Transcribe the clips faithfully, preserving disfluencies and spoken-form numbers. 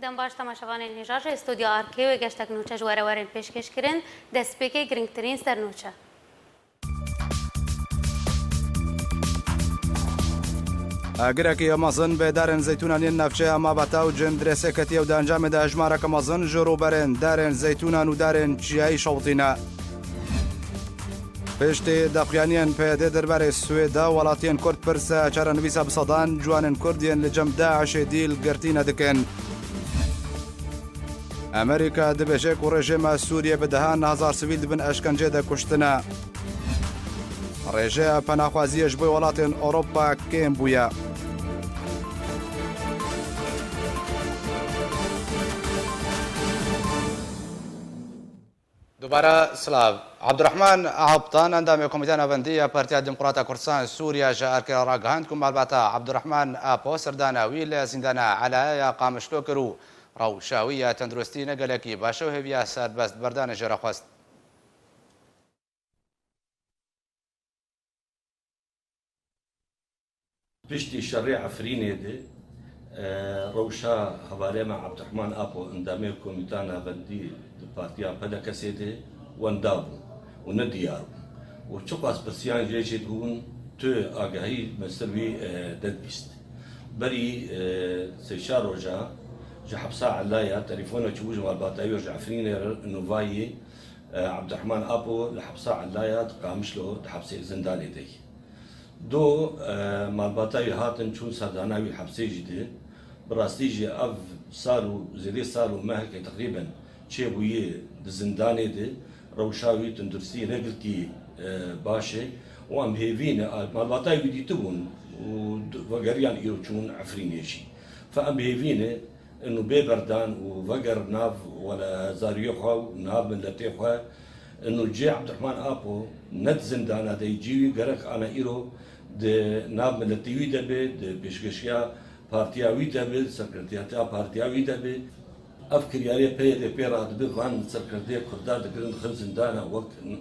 Dem baş temaşevanên hêja ji Stûdyoya Arkê wê geştek nûçe ji we re werin pêşkêş kirin. Destpêkê girîngtirîn sernûçe. Agirekî mezin bi darên zeytûnan yên navçeya Mabata û Cindrêsê ketiye û di encamê de hejmareke mezin ji rûberên darên zeytûnan û darên çiyayî şewitîne. Piştî daxuyaniyên P Y D derbarê Swêda, welatiyên Kurd pirsa çarenivîsa bi sedan ciwanên Kurd yên li cem DAIŞê dîl girtî nedikin. Amerîka dibêje ku rejîma Sûriyê bi dehan hezar sivîl di bin eşkencê de kuştine. Rêjeya penaxwaziyê ji bo welatên Ewropa kêm bûye. Dubare silav. Abdurrahman Alptan, endamê Komîteya Navendî ya Partiya Demokrata Kurdistan Sûriye, ji Erkê re ragihand ku malbata Abdurrahman Apo serdana wî li zîndana Elaya ya Qamişlo kir û rewşa wî ya tenduristî ne gelekî baş e û hêviya serbest berdanê jê re xwest. Piştî şerê Efrînê de, e, rewşa hevalê me Abdurrahman Apo, endamê Komîta Navendî di Partiya P D K'ê de wenda bû û nediyar bû. Û çiqas pirsiyan jê jî dibûn, tu agahî me ser wî, e, nedibîst. Berî, e, sê çar roja ji hepsa Elaya telefona çûbû ji malbata wî ji Efrînê re, nûvayî, e, Abdurrahman Apo li hepsa Elaya di Qamişlo di hepsê zindanê de ye. Do, e, malbata wî hatin çûn serdana wî hepsê jî de. Bi rastî jî ev sal û zêdê sal û mehekê teqrîben çêbûyê di zindanê de, rewşa wî tenduristî ne gelkî, e, baş e û em hêvî ne, malbata wî dîtibûn û d-, vegeriyan îro çûn Efrînê jî. Fe em hêvî ne, Ino bê berdan û veger nav wele zariyê xwe û nav miletê xwe. Ino cê Abdurrahman Apo ne di zindana de yî, cî wî gerek ana îro di nav miletê wî de be, di pêşkêşiya partiya wî de be, di serkirdiyetiya partiya wî de be. Ev kiryarê P Y D pê radibe, van serkirdeyê Kurda digirin dixin zindana wek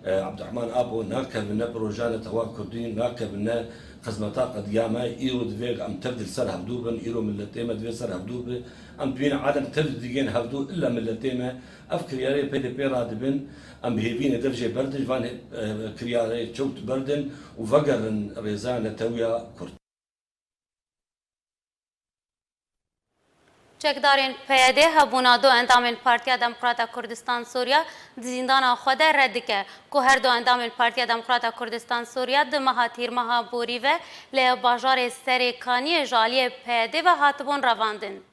E, Abdurrahman Apo nakevin ne proja ne tewa Kurdî, nakevin ne xizmeta qediya me, îro divê em tev di li ser hevdû bin, îro miletê me divê ser hevdû bi. Em dibînin alem tev digên hevdû illa miletê me. Ev kiryarê P D P radibin, em bi hêvî ne dev jê berdin, ji van, e, kiryarê çewt berdin û vegerin rêza netewiya Kurd. Çekdarên P Y D hebûna du endamên Partiya Demokrata Kurdistan Sûriya di zîndana xwe de red dike, ku her du endamên Partiya Demokrata Kurdistan Sûriya di meha Tîrmeha borî ve li bajarê Serê Kaniyê ji aliyê P Y D ve hatibûn revandin.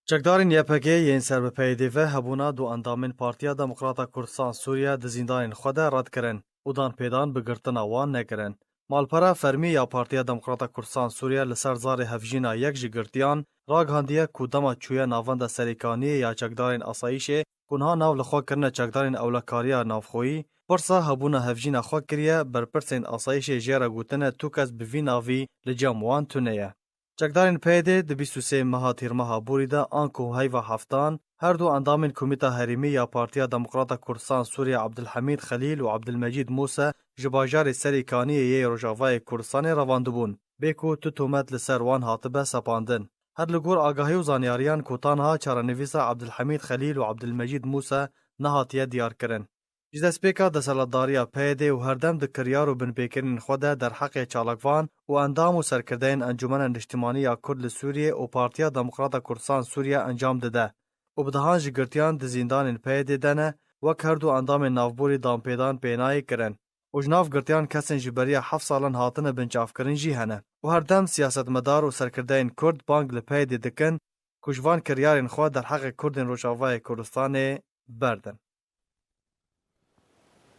Çekdarên Y P G yên ser bi P Y D ve hebûna du endamên Partiya Demokrata Kurdistan Sûriye di zîndanên xwe de red kirin û danpêdan bi girtina wan nekirin. Malpera fermî ya Partiya Demokrata Kurdistan Sûriye li ser zarê hevjîna yek ji girtiyan ragihandiye ku dema çûye navenda Serê Kaniyê ya çekdarên asayîşê ku niha nav li xwe kirine çekdarên ewlekariya navxweyî, pirsa hebûna hevjîna xwe kiriye, berpirsên asayîşê jê re gotine tu kes bi vî navî li cem wan tune ye. Çekdarên P Y D di bîst û sê meha Tîrmeha Borî de anku heyva heftan her du endamên Komîta Herêmî ya Partiya Demokrata Kurdistan Sûriye Abdulhemîd Xelîl û Abdulmecîd Mûse ji bajarê Serê Kaniyê yê Rojavayê Kurdistanê revandibûn, bê ku tu tomet li ser wan hatibe sepandin. Her li gor agahî û zanyariyan ku ta niha çarenivîsa Abdulhemîd Xelîl û Abdulmecîd Mûse nehatiye diyarkirin. Ji destpêka desthilatdariya P Y D û herdem di kiryar û binpêkirinên xwe de derheqê çalakvan û endam û serkirdeyên Encûmena Niştimanî ya Kurd li Sûriyê û Partiya Demokrata Kurdistan Sûriye encam dide û bi dehan ji girtiyan di zîndanên P Y D de ne, wek her du endamên navborî danpêdan pênayê kirin û ji nav girtiyan kesên ji beriya heft salan hatine binçavkirin jî hene û herdem siyasetmedar û serkirdeyên Kurd bang li P Y D dikin ku ji van kiryarên xwe derheqê Kurdên Rojavayê Kurdistanê berdin.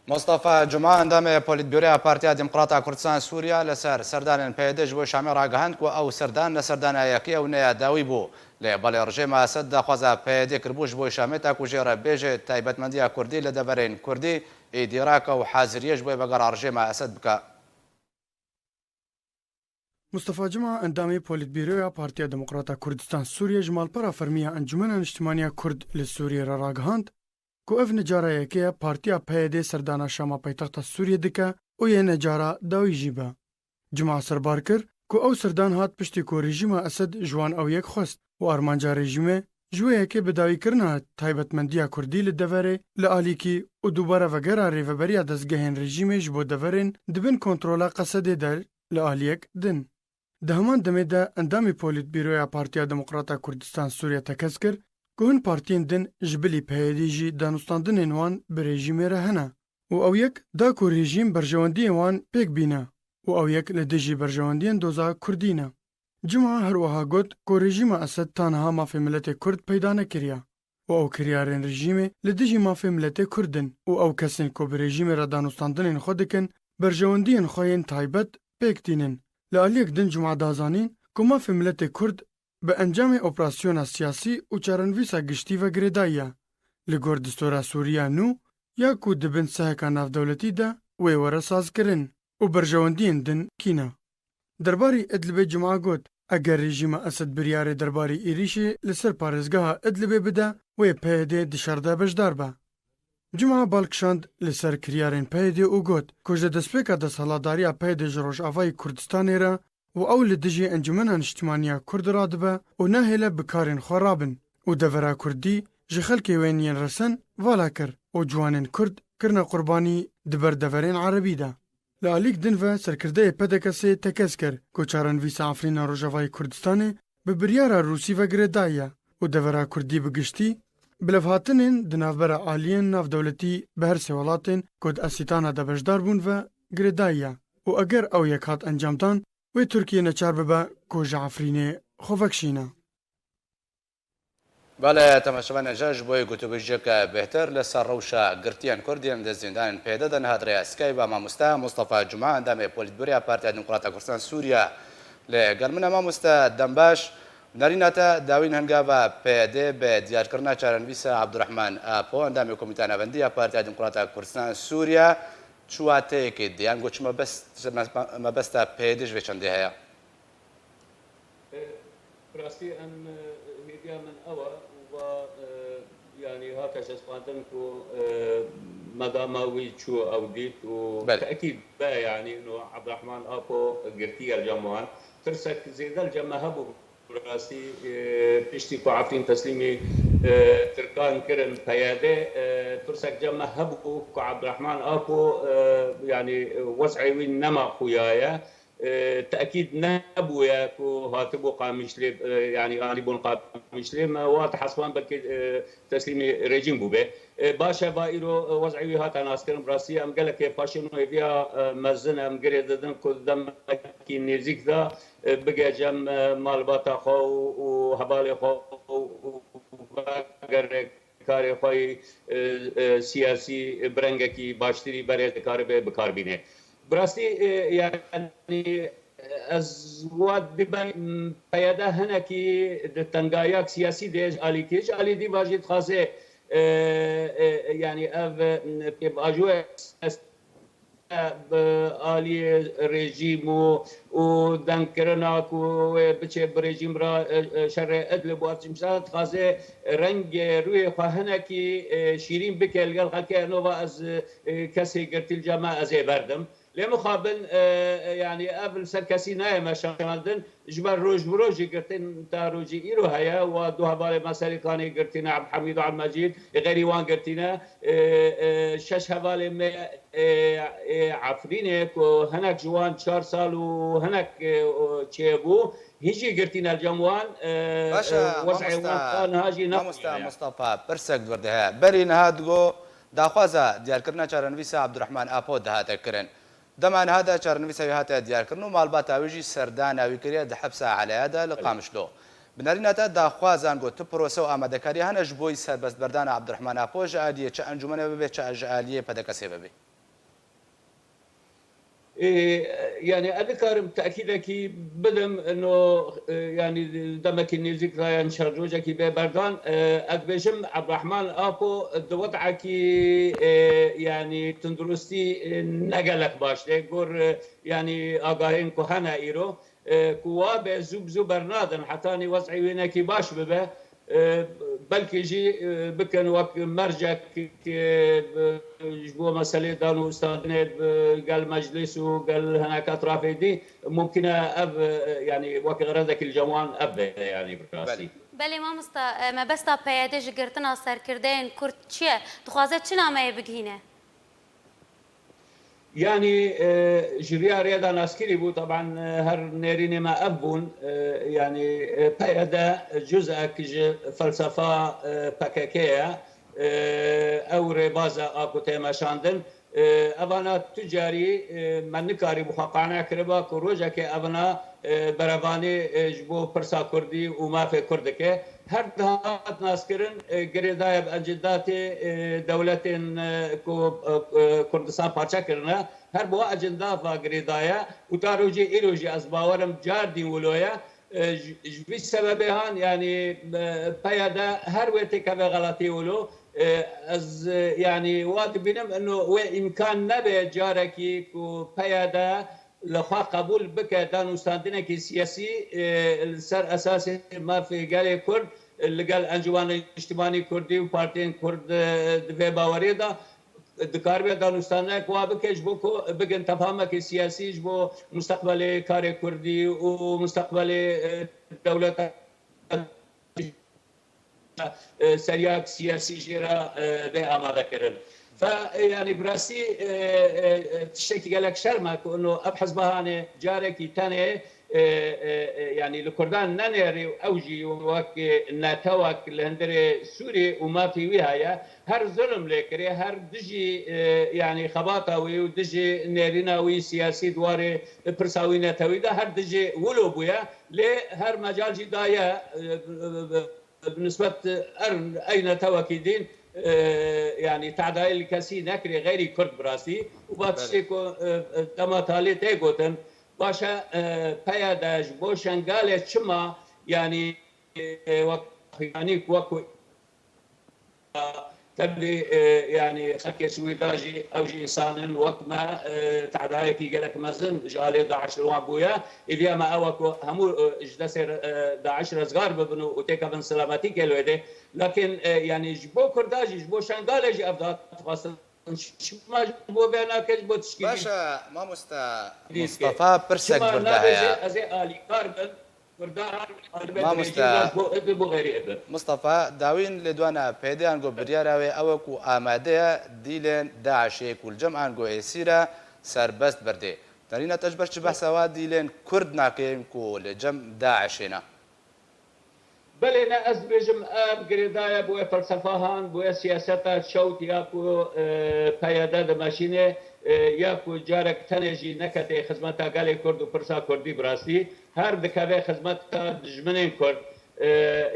Mustafa Cuma, endamê Polîtbûroya Partiya Demokrata Kurdistan Sûriye, li ser serdanên P Y D ji bo Şamê ragihand ku ew serdan ne serdana yekê ye û ne ya dawî bû. Lê belê rejîma Esed daxwaza P Y D kiribû ji bo Şamê ta ku jê re bêje taybetmendiya Kurdî li deverên Kurdî êdî rake û haziriyê ji bo vegera rejîma Esed bike. Mustafa Cima, endamê Polîtbîroya Partiya Demokrata Kurdistan Sûriye, ji malpera fermî ya Encûmena Niştimanî ya Kurd li Sûriyê re ragihand ku ev ne cara yekê ye partiya P Y D serdana Şama paytexta Sûriyê dike û yê ne cara dawî jî be. Cima serbar kir, ku ew sirdan hat piştî ku rejîma Esed ji wan ew yek xwest û armanca rejîmê ji wê yekê bi dawîkirina taybetmendiya kurdî li deverê li alîkî û dubare vegera rêveberiya dezgehên rejîmê ji bo deverên di bin kontrola Qesedê de li aliyek din. Di heman demê de endamê Polîtbîroya Partiya Demokrata Kurdistan Sûriye tekez kir ku hin partiyên din ji bilî P Y D'ê jî danûstandinên wan bi rejîmê re hene û ew yek da ku rejîm berjewendiyên wan pêk bîne û ew yek li dijî berjewendiyên doza kurdî ne. Cuma her wiha got ku rejîma Esed ta niha mafê miletê kurd peyda nekiriye û ew kiryarên rejîmê li dijî mafê miletê kurd in û ew kesên ku bi rejîmê re danûstandinên xwe dikin, berjewendiyên xwe yên taybet pêk tînin. Li aliyek din Cuma da zanîn ku mafê miletê kurd bi encamê operasyona siyasî û çarenivîsa giştî ve girêdayî ye. Li gor distûra Sûriya nû ya ku di bin seheka navdewletî de wê were sazkirin û berjewendiyên din kî ne. Derbarî Idlibê Cuma got, eger rejîma Esed biryarê derbarî êrîşê li ser parêzgeha Idlibê bide, wê P Y D di şer de beşdar be. Cuma bal kişand li ser kiryarên P Y D û got ku ji destpêka desthilatdariya P Y D ji Rojavayê Kurdistanê re û ew li dijî Encûmena Niştimaniya Kurd radibe û nahêle bi karên xwe rabin û devera kurdî ji xelkê wên yên resen vala kir û ciwanên kurd kirine qurbanî di ber deverên erebî de. Li alîk din ve serkirdeyê P D K S'ê tekez kir ku çarenivîsa Efrîna Rojavayê Kurdistanê bi biryara Rûsî ve girêdayî ye û devera kurdî bi giştî bi levhatinên di navbera aliyên navdewletî bi her sê welatên ku di Esîtana de beşdar bûn ve girêdayî ye û eger ew yek hat encamdan, wê Tirkiye neçar bibe ku ji Efrînê xwe vekişîne. Belê, temaşevanên hêja, ji bo yê gotûbêjiyeke bêhtir li ser rewşa girtiyên Kurd yên di zîndanên P Y D de niha di rêya Skype a mamoste Mustafa Cuma, endamê Polîtbûroya Partiya Demokrata Kurdistan Sûriye, li gel min e. Mamoste, dem baş. Bi nerîna te, dawîn hingava P Y D bi diyarkirina çarenivîsa Abdurrahman Apo, endamê Komîteya Navendî ya Partiya Demokrata Kurdistan Sûriye, çi wateyekê dide? Yan got çi mebest-, me-, mebesta P Y D ji vê çendê heye? E, bi rastî em, e, hêviya min ew e û va, e, yanî hate şesqandin ku, e, medama wî çû ew dît û Belê. Tekîd be, yanî no Abdurrahman Apo girtî gel wan. Tirsek zêde li cem me hebû, bi rastî, e, piştî ku Efrîn teslîmî, e, Tirkan kirin P Y D, e, tirsek cem me hebû ku Abdurrahman Apo, e, yanî, e, wez'ê wî nema xuya ye. E, tekîd nebûye ku hatibû Qamişlê, e, yanî anîbûn Qamişlê. Me wat hesban belkî, e, teslîmî rejîm bûbe. E, baş e, va îro, e, wez'ê wî hate naskirin. Bi rastî em gelekê xweşin û hêviya, e, mezin em girê didin ku demekî nêzîk de, e, bige cem, e, malbata xwe û, û hevalê xwe û, û vegere karê xwe yî, e, e, siyasî bi rengekî baştirî berê dikaribe bi kar bîne. Bi rastî, e, yanî, e, ez wat bibem, P Y D hinekî di tengayak siyasî de ji alîkî, ji alî dî va jî dixwaze, e, e, yanî ev, e, pêvajoya bi aliyê rejîm û, û dengkirina ku wê biçe bi rejîm re, e, e, şerê Idlib û ev tiştan dixwaze rengê rûyê xwe hinekî, e, şîrîn bike li gel xelkê. Nova ez, e, kesê girtî li cem me ez ê berdim. Lê mixabin, e, e, yanî ev li ser kesî nayê meşandin. Ji ber roj bi rojî girtin ta rojî îro heye. Wa du hevalê me Serîkanê girtîne, Ebdihemîd û Elmecîd, ê xeyrî wan girtîne. E, e, şeş hevalê me, e, e, Efrînê ku hinek ji wan çar sal û hinek, e, o, çêbû, hîn jî girtîne li cem wan, e, Baş e, e, wez'ê mamoste, wan ta niha jî mamoste nexuya ye. Mustafa, pirsek di wir de heye. Berî niha digo daxwaza diyarkirina çarenivîsa Abdurrahman Apo dihate kirin. Dema niha de çarenivîsa wî hate diyarkirin û malbata wî jî serdana wî kiriye di hepsa Elaya de li Belê. Qamişlo. Bi nerîna te daxwazan got tu prose û amadekariya hene ji bo serbestberdana Abdurrahman Apo ji aliyê çi encûmenê bibe, çi ji aliyê P D K S'ê bibe? Ê, yanî ez dikarim tekîdekî bidim, no, e, yanî demekî nêzîk dayan çar rojekî bê berdan. E, ez dibêjim Abdurrahman Apo di wed'ekî, e, yanî tunduristî, e, ne gelek baş de. Gor, e, yanî agahên ku hene îro, e, ku wa be zû bi zû bernadin, hetanî wez'ê wê nekî baş bibe. e, belkî jî, e, bikin wek mercek, e, ji bo meselê dan û standinê, e, gel meclis û gel hinek etrafê dî, mumkin e ev, e, yanî wek xerezekî li cem wan ev be, yanî bi rastî. Belê. Belê mamosta, e, mebesta P Y D ji girtina serkirdeyên Kurd çi ye? Dixwaze çi nameyê bigihîne? Yanî, e, ji riya rêya de naskirî bû, teban, e, her nêrînê me ev bûn, e, yanî, e, P Y D cuzek ji felsefa, e, P K K ye, e, ew rêbaz e a ku tê meşandin. E, evana tu carî, e, me nikarîbû xwe qane kiriba ku rojekê evana, e, berevanî, e, ji bo pirsa kurdî û mafê kurd dike. Her dihat naskirin, e, girêdayê bi ecindatê, e, dewletên, e, ku, e, e, Kurdistan parçe kirine, her bi wa ecindat va girêdaye û ta rojê îro jî ez bawerim car dîn wilo ye. E, ji, ji vî sebebê han, yanî, e, P Y D her wê têkeve xeletê wilo. E, ez, e, yanî wa dibînim, ino wê îmkan nebe carekî ku P Y D li xwe qebûl bike danûstandinekî siyasî, e, li ser esasê mafê gelê Kurd, e, li gel Encûmena Niştimanî Kurdî û partiyên Kurd, e, di vê baweriyê de dikaribe danûstandinek wa bike ji bo ku bigin tefahumekê siyasî ji bo mustaqbelê karê Kurdî û mustaqbelê, e, dewleta e, seryak siyasî jê re, e, bê amade kirin. Fe, e, yanî bi rastî, e, e, e, tiştekî gelek şerm e ku ino ev hizba hanê carekî tenê, e, e, e, yanî li Kurdan nenêrî û ew jî wek netewek li hundirê Sûrî û mafî wî heye, her zulm lê kirê, her dijî, e, yanî xebata wî û dijî nêrîna wî siyasî di warê pirsa wî netewî de her dijî wilo bûye, lê her mecal jî daye, e, e, e, bi nisbet er ey netewekî dîn, e, yanî tedayê li kesî nekirê, xeyrî Kurd bi rastî. Û va Belê. tiştê ku, e, e, dema talê tê gotin, baş e, e, P Y D ji bo Şengalê çima, yanî, e, wek, yanî wek ku tevlî, e, yanî xelkê Swîda jî, ew jî însan in wek me, e, tedayekî gelek mezin ji alê DAIŞ li wan bûye. Êdiya me ew e ku hemû, e, ji destê, e, DAIŞ rezgar bibin û, û têkevin selametî kê li wê dê. Lakin, e, yanî ji bo Kurda jî, ji bo Şengalê jî ev dixwastin. Çima ji bo vê nake, ji bo tişkî Baş e, mamosta. Mustafa pirsek Kurda heye. Nabêje ez ê alîkar bin. Kurda her alî Mamosta. Ji bo ev, bo xeyrî ev. Mustafa, dawîn lêdwana P Y D an got biryara wê ew e ku amade ye dîlên DAIŞê ku li cem an got êsîr e serbest berdê. Nerîna te ji ber çi behsa wa dîlên Kurd nakên ku li cem DAIŞê ne? Belê, ne, ez dibêjim, ev girêdaye bo wê felsefa han, bo wê siyaseta çewt ya ku, e, P Y D dimeşîne, e, ya ku carek tenê jî nekete xizmeta gelê Kurd û pirsa Kurdî bi rastî, her dikeve xizmeta dijminên Kurd. E,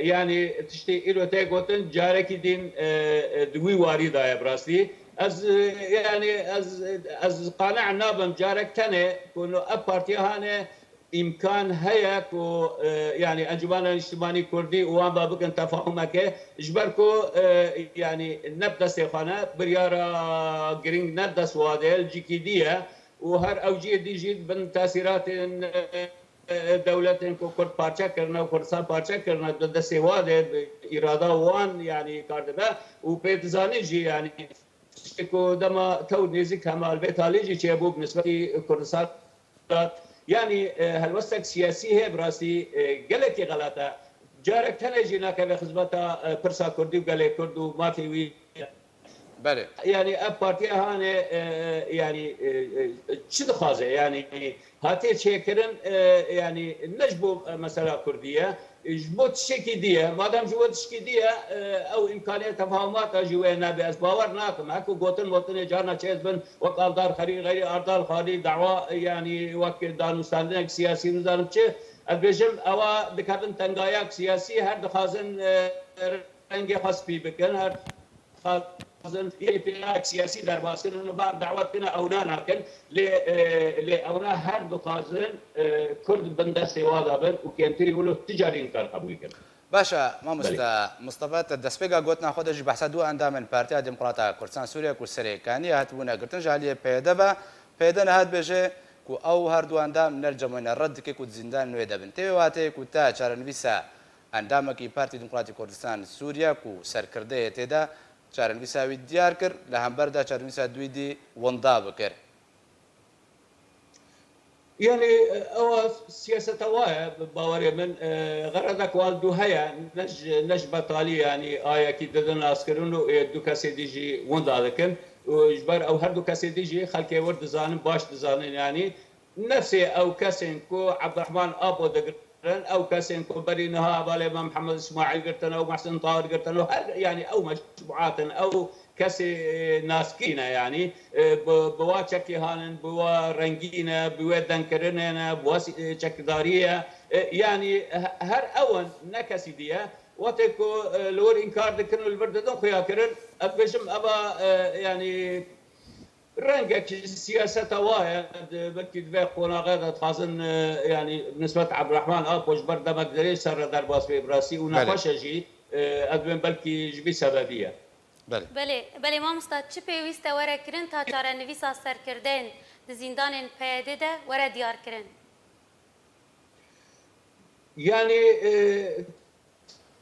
yanî tiştê îro tê gotin, carekî din, e, e, di wî warî de ye bi rastî. Ez, e, yanî ez, ez qane nabim, carek tenê ku no ev partiya hane, îmkan heye ku, e, yanî Encûmena Niştimanî Kurdî û wan ba bikin tefahumeke, ji ber ku, e, yanî ne bi destê xwe ne, biryara girîng ne bi dest wa de ye, li cîkî dî ye û her ew cihê dî jî bin tesîratên, e, e, dewletên ku Kurd parçe kirine û Kurdistan parçe kirine, di destê wa de, bi îrada wan yanî kar dibe û pê dizanî jî yanî tiştê ku dema tew nêzîk hema li vê talê jî çêbû bi nisbetî Kurdistan. Yanî, e, helwestek siyasî heye bi rastî, e, gelekî xelat e. Carek tenê jî nakeve xizmeta, e, pirsa Kurdî û gelê Kurd û mafê wî. Belê. Yanî ev partiya hane, e, e, yanî, e, e, çi dixwaze? Yanî hatiye çêkirin, e, yanî ne ji bo, e, mesela Kurdî ye. Ji bo tiştekî dî ye. Madem ji bo tiştekî dî ye, e, ew îmkaniyê tefahumata jî wê nebe. Ez bawer nakim. Heko gotin motinê carna çêz bin, wek Avdar Xelîl, xeyrî Avdar Xelîl, dawa, yanî wek danûstandinek siyasî nizanim çi. Ez bêjim, ewa dikevin tengayak siyasî, her dixwazin, e, rengê xwe spî bikin, her dixwazin yê pênayek siyasî derbas kirin û bar dawet kine, ewna nakin. Lê, e, lê ewna her dixwazin, e, Kurd bin destê wa de bin û kêmtirî wilo tu carî nikar qebûl kirin. Baş e, mamosta Mustafa, te destpêka gotina xwe de jî behsa du endamên Partiya Demokrata Kurdistan Sûriye ku serêkaniyê hatibûne girtin ji aliyê P Y D ve. P Y D niha dibêje ku ew her du endam ne li cem wê ne red dike ku di zîndanên wê de bin. Tê wê wateyê ku te çarenivîsa Endamekî Partî Demokratî Kurdistan Sûriye ku serkirdeyê tê de çarenivîsa wî diyar kir, li hember de çarenivîsa duyî dî winda bikir. Yanî ewa siyaseta wa ye, bi bawerê min, e, xeredek wan du heye, ne ji, ne ji betalî, yanî ayekî didin naskirin û ê du kesê dî jî winda dikin. Û ji ber ew her du kesê dî jî xelkê wir dizanin, baş dizanin, yanî nefsê ew kesên ku Ebdurehman Apo digirin, ew kesên ku berî niha hevalê me Mihemed Îsmaîl girtin, ew Mehsin Tahir girtin û her, yanî ew mecmuat in, ew kesê, e, naskî ne, yanî, e, bi, bi wa çekê hanin, bi wa rengî ne, bi wê dengkirinê ne, bi wa sî-, e, çekdariyê ye. E, yanî he-, her ew in, ne kesî dî ye. Wextê ku, e, li wir înkar dikin û li vir didin xuya kirin, ez dibêjim eva, e, yanî rengek ji siyaseta wa ye, di, belkî di vê qonaxê de dixwazin, e, yanî nisbet Ebdurehman Apo ji ber demek dirêj ser re derbas bê bi rastî û Belê. nexweş e jî, e, ez dibêm belkî ji vî sebebî ye. Belê. Belê, belê mamosta, çi pêwîst e were kirin ta çarenivîsa serkirdeyên di zîndanên P Y D de were diyar kirin? Yanî, e,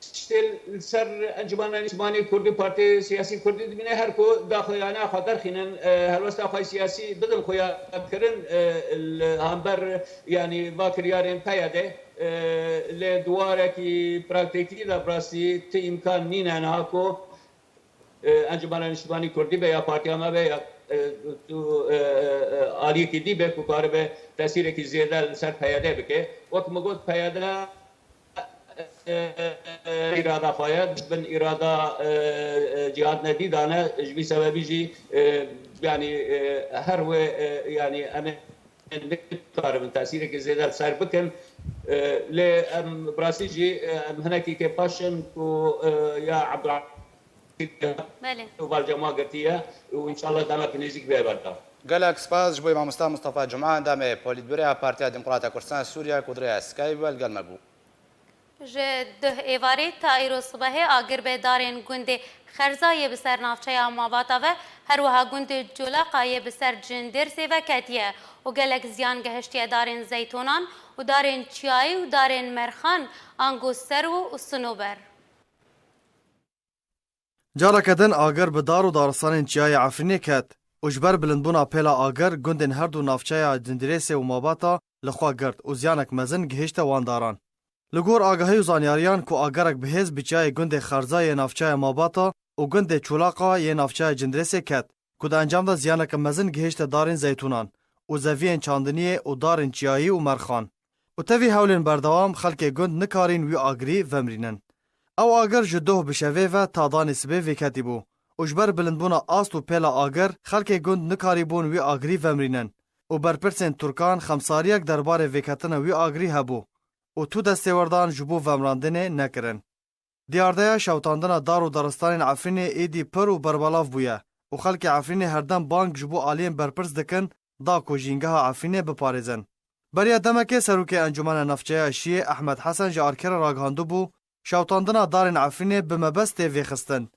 tiştê li ser Encûmena Nîştimanî Kurdî, Partî Siyasî Kurdî dibîne her ku daxuyana xwe derxînin, e, helwesta xwe siyasî bidin xuya kirin, e, li hember, yanî va kiryarên P Y D, e, lê di warekî praktîkî de bi rastî ti îmkan nîne niha ku e, Encûmena Niştimanî Kurdî be ya partiya me be ya, e, tu, e, e, aliyekî dî be ku karibe tesîrekî zêde li ser P Y D bike. Wek min got, P Y D, e, e, e, îrada xwe ye, bin îrada, e, e, Cîhad Nedî dane. Ji vî sebebî jî, e, yanî, e, her wê, e, yanî em ê nikaribin tesîrekî zêde li ser bikin. E, lê em bi rastî jî, e, em hinekî kêfxweş in ku, e, ya Ebdulrahman Belê. û balcema girtiye û înşallah demek nêzîk bê berda. Gelek spas ji bo Mamosta Mustafa Cuma, endamê Polîtbûroya Partiya Demokrata Kurdistan Sûriye ku di rêya Skype ve li gel me bû. Ji duh êvarê ta îro sibehê agir bi darên gundê Xerza yê bi ser navçeya Mabata ve, her wiha gundê Colaqa yê bi ser Cindêrsê ve ketiye û gelek ziyan gihiştiye darên zeytûnan û darên çiyayî û darên merxan, ango serw û sinober. Careke din agir bi dar û daristanên çiyayê Efrînê ket û ji ber bilindbûna pêla agir gundên her du navçeya Cindirêsê û Mabata li xwe girt û ziyanek mezin gihişte wan daran. Li gor agahî û zanyariyan ku agirek bi hêz bi çiyayê gundê Xerza yê navçeya Mabata û gundê Çolaqa yê navçeya Cindirêsê ket, ku di encam de ziyaneke mezin gihişte darên zeytûnan û zeviyên çandiniyê û darên çiyayî û merxan. Û tevî hewlên berdewam xelkê gund nikarîn wî agirî vemrînin. Ew agir ji doh bi şevê ve ta danê sibê vêketî bû û ji ber bilindbûna ast û pêla agir xelkê gund nikarîbûn wî agirî vemrînin û berpirsên Turkan xemsariyek derbarê vêketina wî agirî hebû û tu destêwerdan ji bo vemrandinê nekirin. Diyardeya şewtandina dar û daristanên Efrînê êdî pir û berbelav bûye û xelkê Efrînê herdem bang ji bo aliyên berpirs dikin da ku jîngeha Efrînê biparêzin. Beriya demekê serokê Encûmena Navçeya Şiyê Ehmed Hesen ji Arkerê ragihandibû, şewtandina darên Efrînê bi mebest tê vêxistin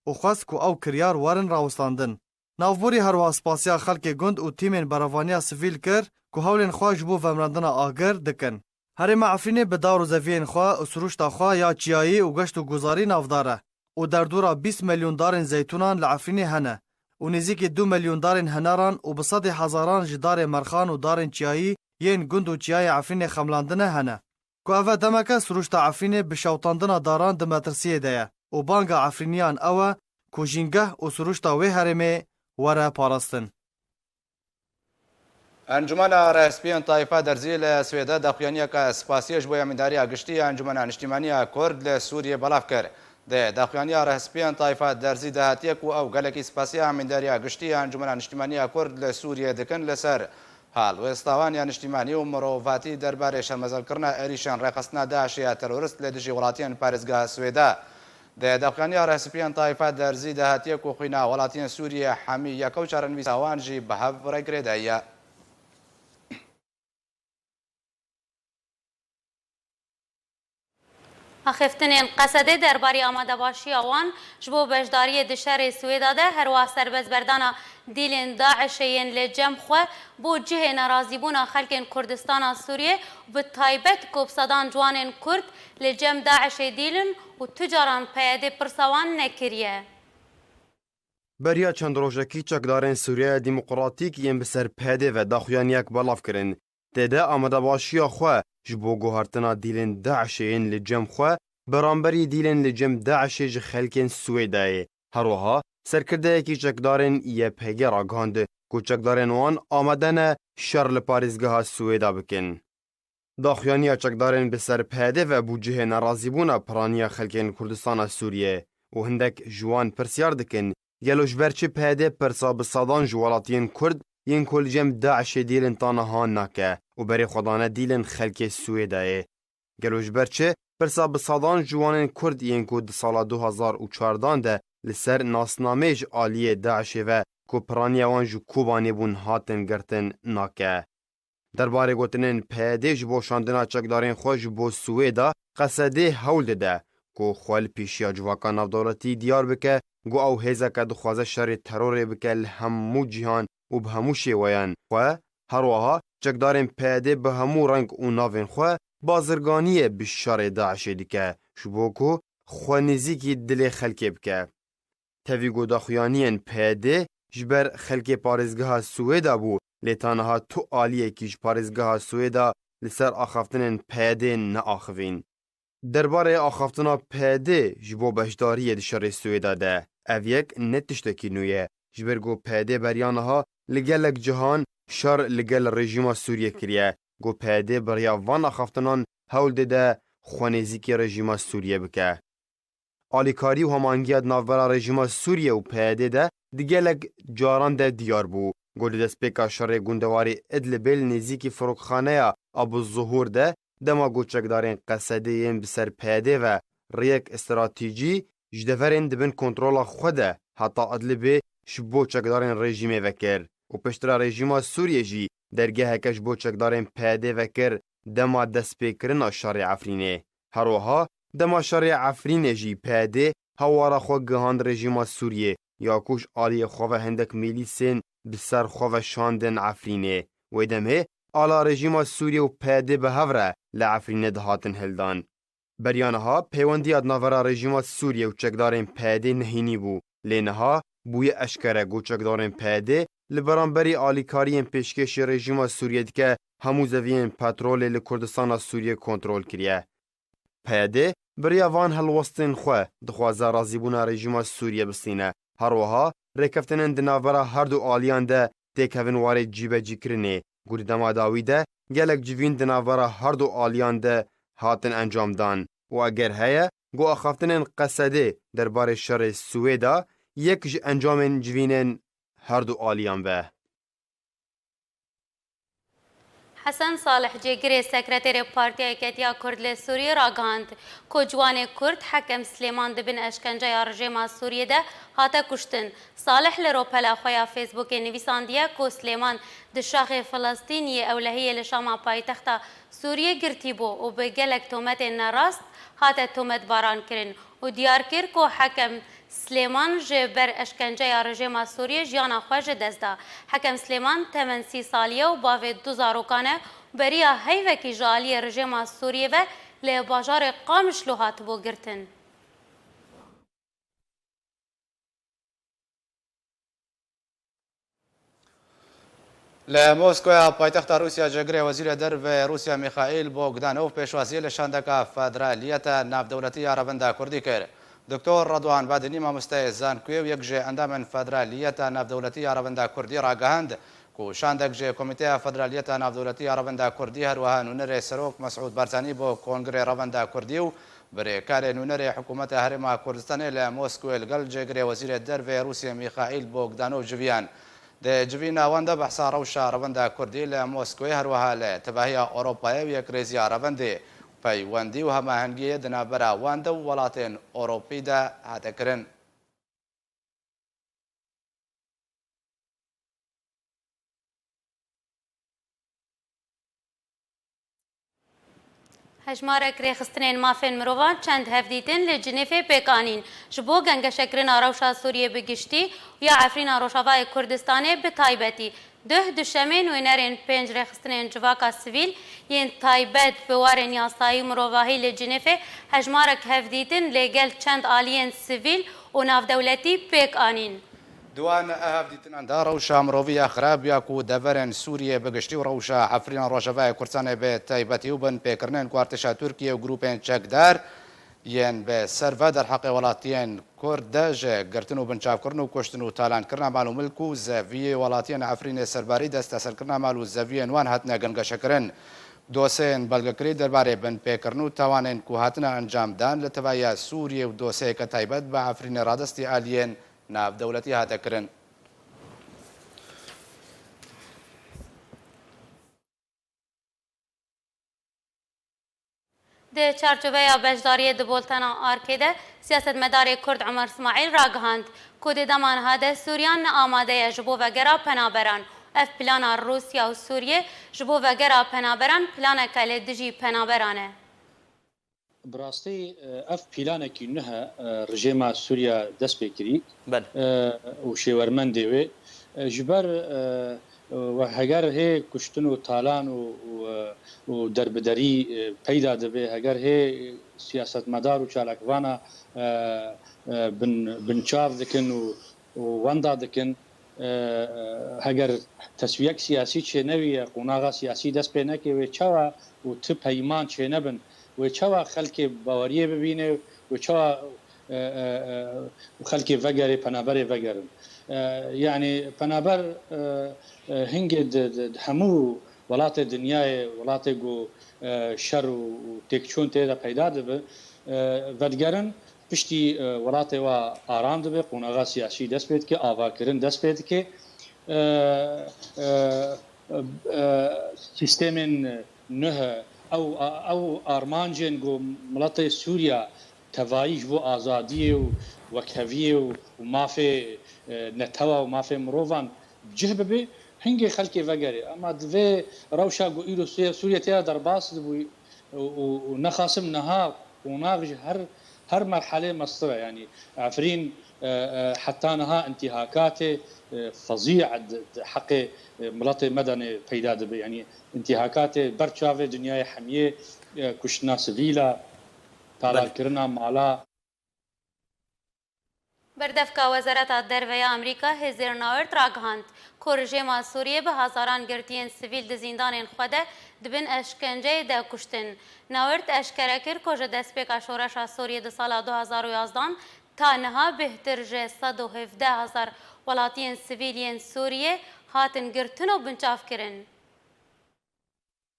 û xwest ku ew kiryar werin rawestandin. Navborî her wiha spasiya xelkê gund û tîmên berevaniya sivîl kir ku hewlên xwe ji bo vemrandina agir dikin. Herêma Efrînê bi dar û zeviyên xwe û sirûşta xwe ya çiyayî û geşt û guzarî navdar e û derdora bîst milyon darên zeytûnan li Efrînê hene û nêzîkî du milyon darên henaran û bi sedê hezaran ji darê merxan û darên çiyayî yên gund û çiyayê Efrînê xemlandine hene. Ku ev e demeke sirûşta Efrînê bi şewtandina daran di metirsiyê de ye û banga Efrîniyan ew e ku jîngeh û sirûşta wê herêmê were parastin. Encûmena Rêhspiyên Tayfa Derzî li Swêde daxuyaniyeke spasiyê ji bo Emîndariya Giştî ya Encûmena Niştîmaniya Kurd li Sûriyê belav kir. Di daxuyaniya Rêhspiyên Tayfa Derzî de hatiye ku ew gelekî spasiya Emîndariya Giştî ya Encûmena Niştîmaniya Kurd li Sûriyê dikin li ser halwêsta wan ya niştîmanî û mirovatî derbarê şermezarkirina êrîşên rêxistina DAIŞê ya terorîst li dijî welatiyên parêzgeha Swêde. Di daxuyaniya Rêhspiyên Tayfa Derzî de hatiye ku xwîna welatiyên Sûriyê hemî yek e û çarenivîsa wan jî bi hev re girêdayî ye. Axiftinên Qesedê derbarî amadebaşiya wan ji bo beşdariyê di şerê Swêda de, herwiha serbestberdana dîlên DAIŞê yên li cem xwe bo cihê nerazîbûna xelkên Kurdistana Sûriyê, bi taybet ku bi sedan ciwanên Kurd li cem DAIŞê dîl in û tu caran PYD pirsa wan nekiriye. Beriya çend rojekî çekdarên Sûriyeya Demokratîk yên bi ser PYD ve daxuyaniyek belav kirin. Tê de amadebaşiya xwe ji bo guhertina dîlên DAIŞê yên li cem xwe beramberî dîlên li cem DAIŞê ji xelkên Swêdayê. Herwiha serkirdeyekî çekdarên YPG ragihand ku çekdarên wan amade ne şer li parêzgeha Swêda bikin. Daxuyaniya çekdarên bi ser PYD ve bû cihê nerazîbûna piraniya xelkên Kurdistana Sûriyê û hindek ji wan pirsyar dikin, gelo ji ber çi PYD pirsa bi sedan ji welatiyên Kurd yên ku li cem DAIŞê dîlin ta niha nake û berê xwe dane dîlên xelkê Swêdayê? Gelo ji ber çi pirsa bi sedan ji wanên Kurd yên ku di sala du hazar û çardan de li ser nasnameyê ji aliyê DAIŞê ve ku piraniya wan ji Kobanê bûn hatin girtin nake? Derbarê gotinên PYD ji bo şandina çekdarên xwe ji bo Swêda, Qesedê hewl dide ku xwe li pêşiya civaka navdewletî diyar bike ku ew hêzeke dixwaze şerê terorê bike li hemû cîhan û bi hemû şêweyan xwe, herwiha çekdarên PYD bi hemû reng û navên xwe bazirganiyê bi şerê DAIŞê dike, ji bo ku xwe nêzîkî dilê xelkê bike. Tevî ku daxuyaniyên PYD ji ber xelkê parêzgeha Swêda bû, lê ta niha tu aliyekî ji parêzgeha Swêda li ser axaftinên PYD neaxivîn. Derbarê axaftina PYD ji bo beşdariyê di şerê Swêda de, ev yek ne tiştekî nû ye, ji ber ku PYD beriya niha li gelek cihan şer li gel rejîma Sûriyê kiriye, ku PYD bi riya van axaftinan hewl dide xwe nêzîkî rejîma Sûriyê bike. Alîkarî û hemangiya di navbera rejîma Sûriyê û PYD de di gelek caran de diyar bû. Ku di destpêka şerê gundewarê Idlibê li nêzîkî firokxaneya Abu Zuhur de, dema ku çekdarên Qesedê yên bi ser PYD ve rêyek stratejî ji deverên di bin kontrola xwe de heta Idlibê ji bo çekdarên rejîmê vekir û piştre rejîma Sûriyê jî dergeheke ji bo çekdarên PYD vekir dema destpêkirina şerê Efrînê. Herwiha dema şerê Efrînê jî PYD hewara xwe gihand rejîma Sûriyê, ya ku ji aliyê xwe ve hindek mîlîsên bi ser xwe ve şandin Efrînê. Wê demê ala rejîma Sûriyê û PYD bi hev re li Efrînê dihatin hildan. Beriya niha pêwendiya di navbera rejîma Sûriyê û çekdarên PYD nehînî bû, lê niha bûye eşkere ku çekdarên PYD li beramberî alîkariyên pêşkêşî rejîma Sûriyê dike, hemû zeviyên petrolê li Kurdistana Sûriyê kontrol kiriye. PYD bi riya van helwestên xwe dixwaze razîbûna rejîma Sûriyê bistîne. Her wiha rêkeftinên di navbera her du aliyan de têkevin warê cîbecîkirinê, ku di dema dawî de gelek civîn di navbera her du aliyan de hatin encamdan û eger heye ku axaftinên Qesedê derbarê şerê Swêda yek ji encamên civînên her du aliyan be. Hesen Salih, cêgirê sekreterê Partiya Yeketiya Kurd li Sûriyê ragihand ku ciwanê Kurd Hekem Silêman di bin eşkenceya rejêma Sûriyê de hate kuştin. Salih li ropela xwe ya Facebookê nivîsandiye ku Silêman di şaxê Filistîn yê ewlehiyê li Şama paytexta Sûriyê girtî bû û bi gelek tometên nerast hate tometbaran kirin û diyar kir ku Hekem Silêman ji ber eşkenceya rejêma Sûriyê jiyana xwe ji dest da. Hekem Silêman temen sî salî ye û bavê du zarokan e û beriya heyvekî ji aliyê rejêma Sûriyê ve li bajarê Qamişlo hatibû girtin. Li Moskoya paytexta Rûsya cêgirê Wezîrê Derve Rûsya Mîxaîl Bogdanov pêşwaziyê li şandeka Federaliyeta Navdewletî ya Revenda Kurdî kir. Doktor Redwan Badinî mamosteyê zankoyê û yek ji endamên Federaliyeta Navdewletî ya Revenda Kurdî ragihand ku şandek ji Komîteya Federaliyeta Navdewletî ya Revenda Kurdî, her wiha nûnerê Serok Mesûd Barzanî bo Kongrê Revenda Kurdî û Birêkarê nûnerê Hikûmeta Herêma Kurdistanê li Moskowê li gel cêgirê Wezîrê Dervê Rûsya Mîxaîl Bogdanov civiyan. Di civîna wan de behsa rewşa revenda Kurdî li Moskowê, her wiha li tevahiya Ewropayê û yekrêziya revendê, peywendî û hemahengiyê di navbera wan de û welatên Ewropî de hate kirin. Hejmarek rêxistinên mafên mirovan çend hevdîtin li Cinêfê pêk anîn, ji bo gengeşekirina rewşa Sûriyê bi giştî û ya Efrîna Rojavayê Kurdistanê bi taybetî. Duh duşemê nûnerên pênc rêxistinên civaka sivîl yên taybet bi warên yasayî û mirovahî li Cinêfê hejmarek hevdîtin lê gel çend aliyên sivîl û navdewletî pêk anîn. Di wan hevdîtinan de rewşa mirovî ya xirab ya ku deverên Sûriyê bi giştî û rewşa Efrîna Rojavayê Kurdistanê bi taybetî û binpêkirinên ku artêşa Tirkiye û grûpên çekdar yên bi ser ve derheqê welatiyên Kurd de ji girtin û binçavkirin û kuştin û talankirina mal û milk û zeviyê welatiyên Efrînê serbarî desteserkirina mal û zeviyên wan hatine gengeşekirin. Doseyên belgekirî derbarê binpêkirin û tawanên ku hatine encamdan li tevahiya Sûriyê û doseyeke taybet bi Efrînê radestî aliyên navdewletî hate kirin. Di çarçoveya beşdariyê di Boltena Arkê de, siyasetmedarê Kurd Omer Smaîl ragihand ku di dema niha de Sûriya ne amade ye ji bo vegera penaberan. Ev plana Rûsya û Sûriyê ji bo vegera penaberan planeke li dijî penaberan e. Bi rastî, ev planekî nuh e, rejêma Sûriya dest pê kirî, Belê. e, û şêwermendê wê. E, ji ber, e, we heger hê kuştin û talan û, û, e, û derbiderî, e, peyda dibe, heger hê siyasetmedar û çalakvana, e, e, bin, binçav dikin û, û wenda dikin, e, e, heger teswiyek siyasî çênebîye, qonaxa siyasî dest pê neke, wê çawa û ti peyman çênebin, wê çawa xelkê baweriyê bibîne, wê çawa, e, e, e, û xelkê vegerê, penaberê vegerin. E, yanî penaber, e, e, hingê di, di, di hemû welatê dinyayê, welatê ku, e, şer û, û têkçûn tê de peyda dibe, e, vedigerin, piştî, e, welatê wa aram dibe, qonaxa siyasî dest pê dike, avakirin dest pê dike. E, e, e, sîstemên nuh, ew, ew armancên ku miletê Sûriya tevayî ji bo azadiyê û wekheviyê û, û mafê, e, netewa û mafê mirovan cih bibe, hingê xelkê vegerê. Ema di vê rewşa ku îro Sûriye, Sûriye tê de derbas dibû, û, û, û nexasim niha qonax ji her, her merhelê mestir e. Yanî Efrîn, e, e, heta niha intîhakatê, e, fezî di, di heqê, e, miletê medenê peyda dibe. Yanî intîhakatê ber çavê dinyayê hemiyê, e, kuştina sivîla, Belê. talarkirina mala. Berdevka Wezareta Derve ya Amerîka Hêzêr Nawert ragihand ku rejêma Sûriyê bi hezaran girtiyên sivîl di zîndanên xwe de di bin eşkenceyê de kuştin. Nawert eşkere kir ku ji destpêka şoreşa Sûriyê di sala du hazar û yazdan ta niha bêhtir ji sed û hevdeh hezar welatiyên sivîl yên Sûriyê hatin girtin û binçavkirin.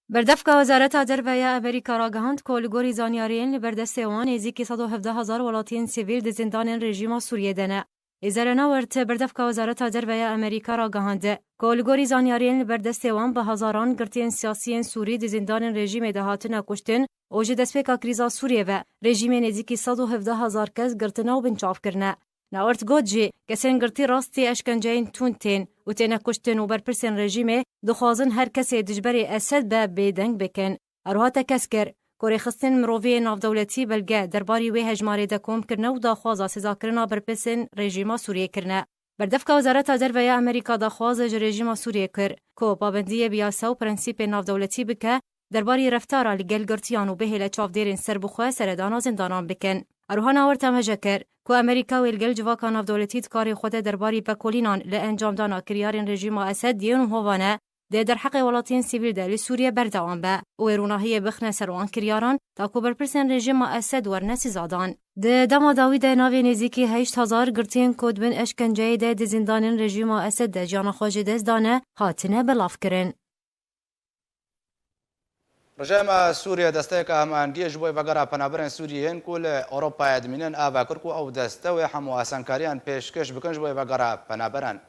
Berdevka Wezareta Derve ya Amerîka ragihand ku li gorî zanyariyên li ber destê wan nêzîkî sed û hevdeh hezar welatiyên sivîl di zîndanên rejîma Sûriyê de ne. Hêzêr Nawert berdevka Wezareta Derve ya Amerîka ragihand ku li gorî zanyariyên li ber destê wan bi hezaran girtiyên siyasiyên Sûrî di zîndanên rejîmê de hatine kuştin û ji destpêka krîza Sûriyê ve rejîmê nêzîkî sed û hevdeh hezar kes girtine û binçav kirine. Nawert got jî, kesên girtî rastî eşkenceyên tund tên û têne kuştin û berpirsên rejîmê dixwazin her kesê dijberê Esed be bêdeng bikin. Her wiha tekez kir ku rêxistinên mirovî yê navdewletî belge derbarî wê hejmarê de kom kirine û daxwaza sizakirina berpirsên rejîma Sûriyê kirine. Berdevka Wezareta Derve ya Amerîka daxwaz ji rejîma Sûriyê kir ku pabendiyê bi yasa û prensîpên navdewletî bike, derbarî reftara li gel girtiyan û bihêle çavdêrên serbixwe seredana zindanan bikin. Her wiha Nawert amêje kir ku Amerîka wê li gel civaka navdewletî di karê xwe de derbarî vekolînan li encamdana kiryarên rejîma Esed yên û hovane di derheqê welatiyên sivîl de li Sûriye berdewam be û wê ronahiyê bixine ser wan kiryaran, ta ku berpirsên rejîma Esed werine sizadan. Di dema dawî de navê nêzîkî heşt hezar girtiyên ku di bin eşkenceyê de di zîndanên rejîma Esed de jiyana xwe ji dest dane, hatine belavkirin. Rejîma Sûriye desteyeke hemahengiyê ji bo vegera penaberên Sûriyê yên ku li Ewropayê dimînin ava kir ku ew deste wê hemû asankariyan pêşkêş bikin ji bo vegera penaberan.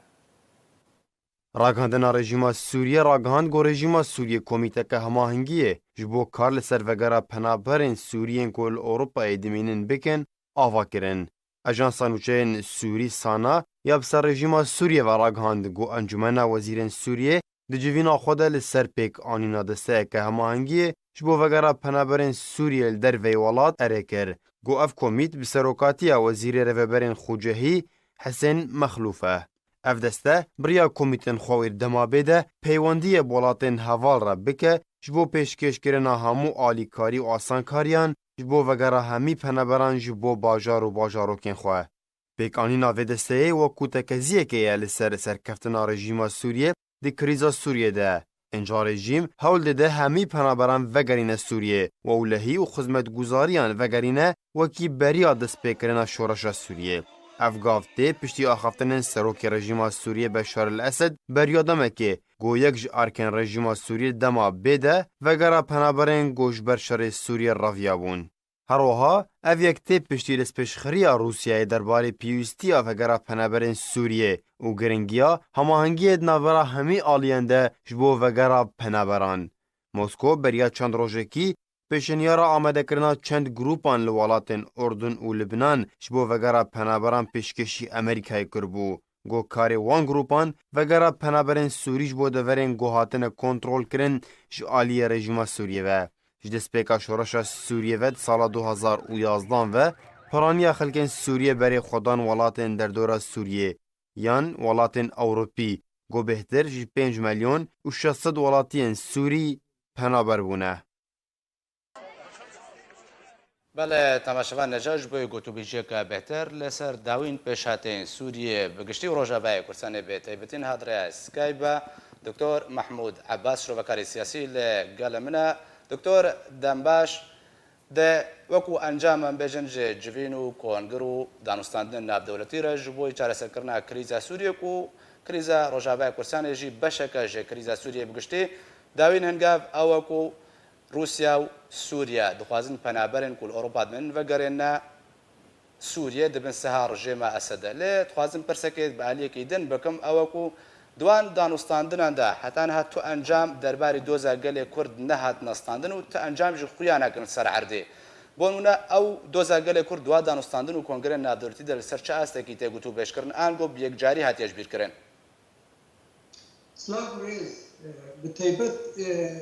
Ragihandina rejîma Sûriyê ragihand ku rejîma Sûriyê komîteke hemahengiyê ji bo kar li ser vegera penaberên Sûriyên ku li Ewropayê dimînin bikin ava kirin. Ajansa nûçeyên Sûrî SANA ya bi ser rejîma Sûriyê ve ragihand ku Encûmena Wezîrên Sûriyê di civîna xwe de li ser pêk anîna desteyeke hemahengiyê ji bo vegera penaberên Sûriyê li derveyî welat erê kir. Got ev komît bi serokatiya Wezîrê Rêveberên Xucehî Hisên Mexlûf e. Ev deste bi riya komîtên xwe wê di dema bê de peywendiyê bi welatên heval re bike ji bo pêşkêşkirina hemû alîkarî û asankariyan ji bo vegera hemî penaberan ji bo bajar û bajarokên xwe. Pêkanîna vê desteyê wekû tekeziyekê ye li ser serkeftina rejîma Sûriyê di krîza Sûriyê de. Înca rejîm hewl dide hemî penaberan vegerîne Sûriyê û ewlehî û xizmetguzariyan vegerîne wekî beriya destpêkirina şoreşa Sûriyê. Ev gav tê piştî axaftinên serokê rejîma Sûriyê Beşar el Esed beriya demekê, ku yek ji erkên rejîma Sûriyê dema bê de vegera penaberên ku ji ber şerê Sûriyê reviyabûn. Her wiha ev yek tê piştî destpêşxeriya Rûsyayê derbarê pêwîstiya vegera penaberên Sûriyê û giringiya hemahengiyê di navbera hemî aliyên de ji bo vegera penaberan. Moskow beriya çend rojekî pêşenyara amadekirina çend grûpan li welatên Urdun û Libnan ji bo vegera penaberan pêşkêşî Amerîkayê kiribû. Got karê wan grûpan vegera penaberên Sûrî ji bo deverên ku hatine kontrolkirin ji aliyê rejîma Sûriyê ve. Ji destpêka şoreşa Sûriyê ve di sala du hazar û yazdan ve piraniya xelkên Sûriyê berê xwe dan welatên derdora Sûriyê yan welatên Ewropî, ku bêhtir ji pênc milyon û şeş sed welatiyên Sûrî penaber bûne. Belê, temaşevan, neca ji bo gotûbêjiyeke bêhtir li ser dawîn pêşhateyên Sûriyê bi giştî û Rojavayê Kurdistanê bi taybetî hat rêya Skype, Doktor Mehmûd Ebbas, şovekarê siyasî li gel min e. Doktor, dem baş. Di wekû encam em bêjin ji civîn û kongir û danûstandinên navdewletî re ji bo çareserkirina krîza Sûriyê ku krîza Rojavayê Kurdistanê jî beşeke ji krîza Sûriyê bi giştî, dawîn hingav ew e ku Rûsya û Sûriye dixwazin penaberên ku li Ewropa dimînin vegerêne Sûriye di bin siha rejêma Esed de. Lê dixwazim pirsekê bi aliyekî din bikim, ew e ku di wan danûstandinan de heta niha tu encam derbarê doza gelê Kurd nehatine standin û tu encam jî xuya nekirin ser erdê. Bo nimûne ew doza gelê Kurd di wan danûstandin û kongreyên navdewletî de li ser çi astekî tê gotûbêjkirin, ango bi yekcarî hatiye jibîrkirin? Silav û rêz, e, bi taybet, e,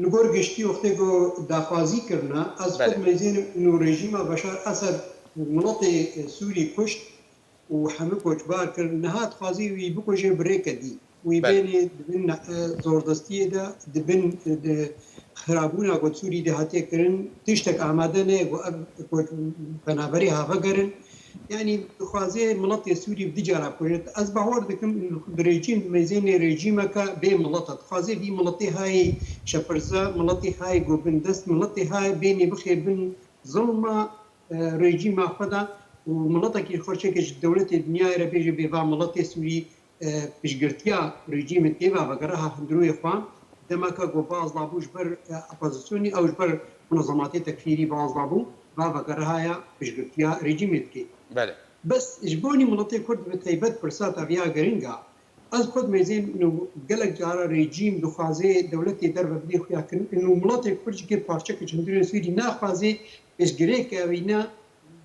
li gor giştî wextê ku daxwazî kirine, ez xwe Belê. dimeyzênim û rejîma Beşar Esed miletê, e, Sûrî kuşt û hemû koçbar kir. Niha dixwazî wî bikuje bi rêke dî. Wî Belê. bênê di bin, e, zordestiyê de, di bin, e, di xirabûna ku di Sûrî de hatiye kirin, tiştek amade ne ku ev koç-, penaberê ha vegerin. Yanî dixwaze miletê Sûrî bi du cara bikuje. Ez bawer dikim, bi rejîm, meyzênê rejîmeke bê milet e. Dixwaze vî miletê hayê şepirze, miletê hayê ku bindest, miletê hayê bênê bixê bin zilma, e, rejîma xwe de û miletekî xwe çêke ji dewletê dinyayê re bêje bê va miletê Sûrî, e, piştgirtiya rejîmê dikê, va vegere ha hundirûyê xwe, demeke ku baz dabû ji ber, e, opozisyonî, ew ji ber munezematê tekfîrî baz dabû, va vegere ha ya piştgirtiya rejîmê dikê. Belê. Bes ji bonî miletê Kurd bi taybet pirsa teviya giring a. Ez xwe dimeyzêm û gelek cara rejîm dixwaze dewletê derve bidê xuya kirin û miletê Kurd jî kê parçeke ji hundirê Sûrî naxwaze piştgirêke wî ne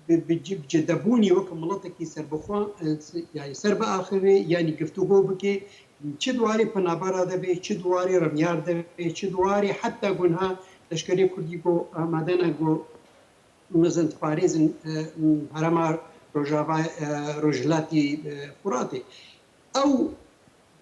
bi, bi ci-, bi cidebûnî weke miletekî serbixwe, e, se-, yanî ser biaxive, yanî giftûgo bike, çi di warê penabera de be, çi di warê reviyar de be, çi di warê heta gunha leşkerê Kurdî ku amade ne ku mezin diparêzin, e, herêma Rojava, e, Rojhilatî, e, Furatê. Ew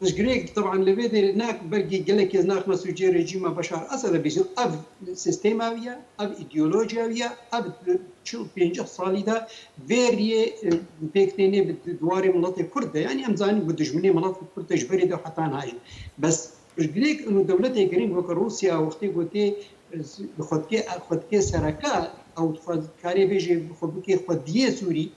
piştgirêk, teban li vê derê ne belkî gelek kes naxime sûcê rejîma Beşar Esed e bêjin, ev sîstema wî ye, ev îdeolojiya wî ye, ev çil pêncî salî de vê riyê, e, pêk tênê bi di-, di warê miletê Kurd de. Yanî em zanin ku dijminê miletê Kurd de ji berê de heta niha jî. Bes piştgirêk û dewletê giring weke Rûsya wextê ku tê, e, xwe dikê, xwe dikê sereke, ew dixwaz-, karê bêjê xwe bikê xwediyê Sûrî,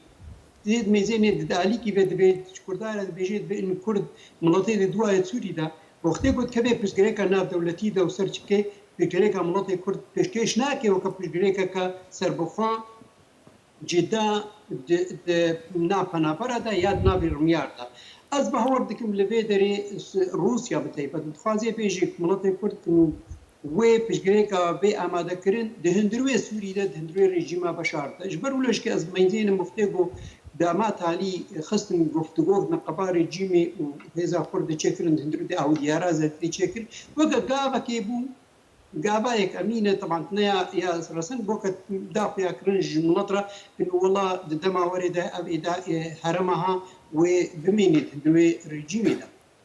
Dê dimêzênê di alîkî ve dibê, ji Kurdan re dibêjê, dibê in Kurd miletê di duayê Sûrî de. Wextê ku dikeve piştgirêka navdewletî de û ser çi bike, piştgirêka miletê Kurd pêşkêş nake weke piştgirêkeke serbixwe, cida di, di nav penabera de ya di navê rûmiyar de. Ez bawer dikim li vê derê s-, Rûsya bi taybet dixwaze bêjê ku miletê Kurd û Wê piştgirêka bê amadekirin di hundirê Sûrî de, di hundirê rejîma Beşar de. Ji ber wilo jî ke ez meyzênim wextê ku dema talî xistin guftûgo neqeba rejîmê û hêza Kurd de çêkirin, di hundirê de ew diyara zerdî çêkir. Weke gavekê bû, Gava yek emîne, teban ne ya, ya resin, bo ke da xuya kirin ji milet re, inu wela di dema werê de ev êda, e, herema ha wê bimînît, di wê rejîmê de.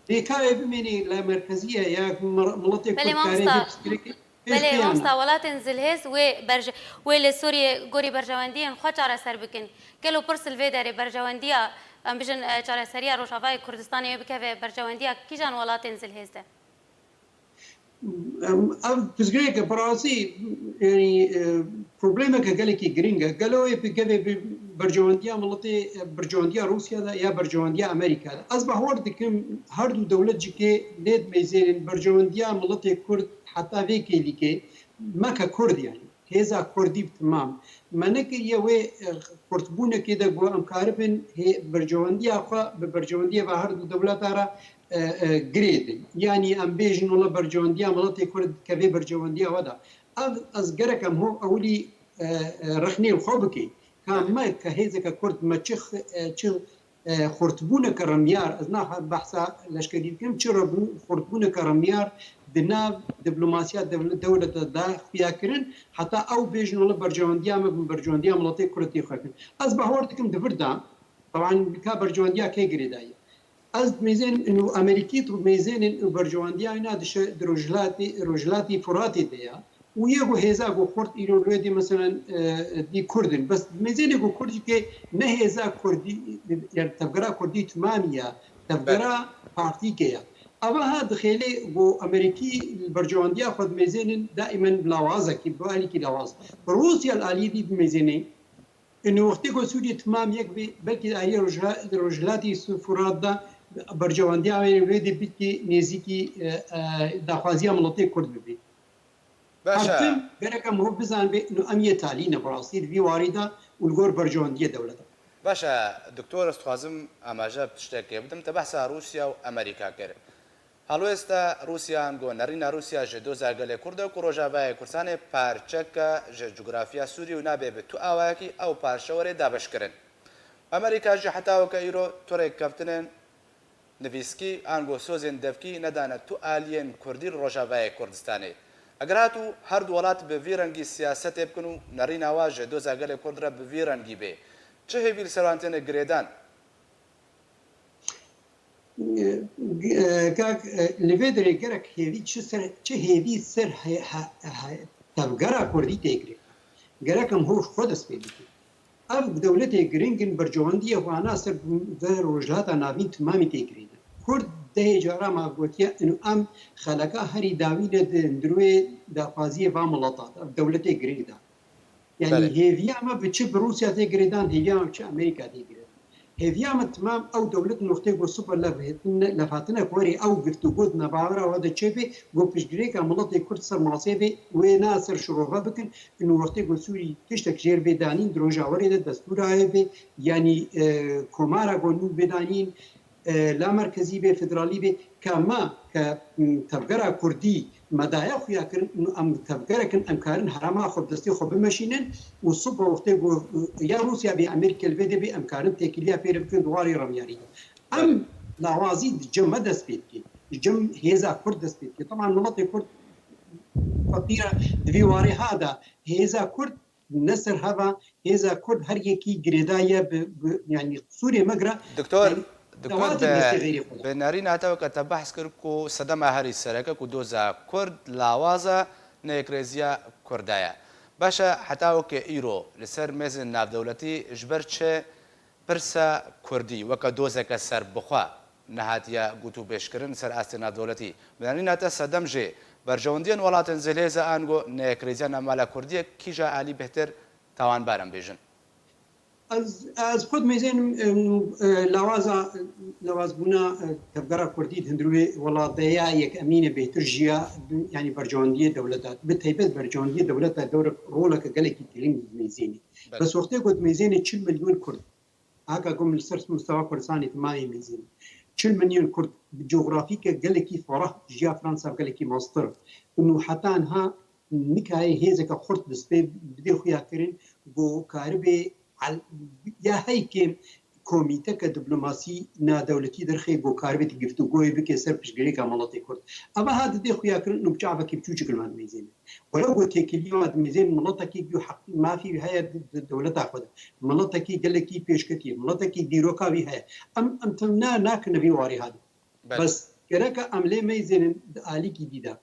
Lê ka wê bimînî li merkezî ye, ya miletê Belê Kurd karê mamosta. Belê, mamosta, welatên zilhêz wê berje-, wê li Sûriyê gorî berjewendiyên xwe çareser bikin. Gelo pirs li vê derê berjewendiya, em bijin, e, çareseriya Rojavayê Kurdistanê wê bikeve berjewendiya kîjan welatên zilhêz de? Em, ev pirsgirêke bi rastî, yanî, e, problemeke gelekî giring e. Gelo wê bi gevê bi berjewendiya miletê, e, berjewendiya Rûsya de ya berjewendiya Amerîka de? Ez bawer dikim her du dewlet jikê lê dimeyzênin berjewendiya miletê Kurd heta vê kêlîkê meke Kurd, yanî hêza Kurdî bi timam me nekiriye wê, e, xurtbûnekê de ku em karibin hê berjewendiya xwe bi berjewendiyê ve her du dewleta re, e, e, girêdin. Yanî em bêjin wela berjewendiya miletê Kurd dikeve berjewendiya we de. Ev, ez gerek em ho ewilî, e, e, rexnê li xwe bikê. Ka me ke hêzeke Kurd me çi x-, e, çi, e, xurtbûneke remyar, ez naha behsa leşkerî dikim, çi re bû xurtbûneke remyar di nav diplomasiya dewle-, dewlete de xuya kirin, heta ew bêjin wela berjewendiya me bi berjewendiya miletê Kurd tê xwe kirin. Ez bawer dikim di vir de, teban ka berjewendiya kê girêdayî? Ez dimêzênim û Amerîkî dimêzênin û berjewendiya wîna dişe di rojhilatî, rojhilatî Furatê de ya. Û yê ku hêza ku Kurd îro li wê dî, meselen, e, dî Kurd in. Bes dimêzênê ku Kurd jî ke ne hêza Kurdî, yani tevgera Kurdî timamî ya, tevgera Belê. Partîke ya. Ava ha dixêlê ku Amerîkî li berjewendiya xwe dimêzênin daîmen bi lawazekî, bi alîkî lawaz. Rûsya li alî dî dimêzênê. Ino wextê ku Sûriyê timam yek bê, belkî aliyê rojha-, rojhilatî Su-, Furat de berjewendiya wê, wê dê bikî nêzîkî, e, e, daxwaziya miletê Kurd bibî. Baş e. Her tim gerek em ho bizanbê, ino em yê talî ne bi rastî di vî warî de û li gor berjewendiyê dewleta. Baş e, doktor, ez dixwazim amaje bi tiştekê bidim. Te behsa Rûsya û Amerîka kir. Helwêsta Rûsya ango nerîna Rûsya ji doza gelê Kurd e ku Rojavayê Kurdistanê parçeke ji cografya Sûriyê û nabe bi tu awayekî ew parçe were dabeşkirin. Amerîka jî heta weke îro tu rêkeftinên nivîskî ango sozên devkî nedane tu aliyên Kurdî li Rojavayê Kurdistanê. Eger hatû her du welat bi vî rengî siyasetê bikin û nerîna wa ji doza gelê Kurd re bi vî rengî bê, çi hêvî li ser wan têne girêdan? E, e, kak, e, li vê derê gerek hêvî çi ser, çi hêvî ser he-, he-, he-, tevgera Kurdî tê girê. Gerek em hoş xwe dest pê bikin. Ev dewletê giring in, berjewendiyê xwe ana ser ve Rojhilata Navîn timamî tê girê. Kurd dehê cara me gotiye, ino em xeleka herî dawî de di hundirwê daxwaziyê va milata de, ev dewletê giring de. Yani Belê. Hêviya me bi çi bi Rûsya tê girêdan, hêviya me bi çi Amerîka tê girêdan. Hêviya me timam ew dewlet noxtê ku sibe levhatine, levhatine ku werê ew girtûgo di navbera we de çêbe, ku piştgirêka miletê Kurd ser masê be, wê na ser şirove bikin, û noxtê ku Sûrî tiştek jêr bê danîn, di roja werê de destûra wê be, yani, e, komara ku nû bê danîn, e, lamerkezî bê, federalî bê, ke me, ke, m, tevgera Kurdî me daye xuya kirin, em tevgerek in, em karin herema xwe bi destê xwe bimeşînin û sibe wextê ku, e, ya Rûsya bê, Amerîka li vê de bê, em karin têkiliya pê re bikin di warê remyarî de. Em lawazî di cem me dest pê dikê, di cem hêza Kurd dest pê dikê. Teban miletê Kurd feqîr e, di vî warê ha de hêza Kurd ne ser heva hêza Kurd her yekî girêdaye bi, bi, yani qisûrê me gira, Doktor, yani, doktor, dewatên destê xêrê xwe de. Bi nerîna te weke te behs kir ku sedema herî sereke ku doza Kurd lawaza neyekrêziya Kurda ye. Baş e, heta weke îro li ser mêzên navdewletî ji ber çi pirsa Kurdî weke dozeke serbixwe nehatiye gotûbêjkirin ser astê navdewletî. Bi nerîna te sedem jê berjewendiyên welatên zilhêze ango neyekrêziya navmala Kurdiyê kîja alî bêhtir tawanbar em bêjin? Ez, ez xwe dimêzênim, em, e, lawaza, lawazbûna, e, tevgera Kurdî di hundirê welat de ya yek emîne bêhtir jiya, yani berjewendiyê dewleta, bi taybet berjewendiyê dewleta dewrek roleke gelekî giring dimêzênê. Belê. Bes wextê ku dimêzênê çil milyon Kurd, haka ku min li ser mustewa Kurdistanê timamê mêzîn. Çil milyon Kurd bi cografîke gelekî ferah jiya Fransa gelekî mastir. Û heta niha nikayê hêzeke xurt destpê bidê xuya kirin ku karibê al-, ya hey kêm komîteke diplomasî nadewletî derxê ku karibê giftûgoyê bike ser piştgirêka miletê Kurd. Eva ha didê xuyakirin û bi çavekî biçûçik li me dimêzêne. Were ku têkilî me dimêzên miletekî ku heq mafî wî heye di, di dewleta xwe de. Miletekî gelekî pêşketî ye. Miletekî dîroka wî heye. Em, em tim ne, nakirine vî warî hadin. Belê. Bes gereke em lê meyzênin di alîkî dî de.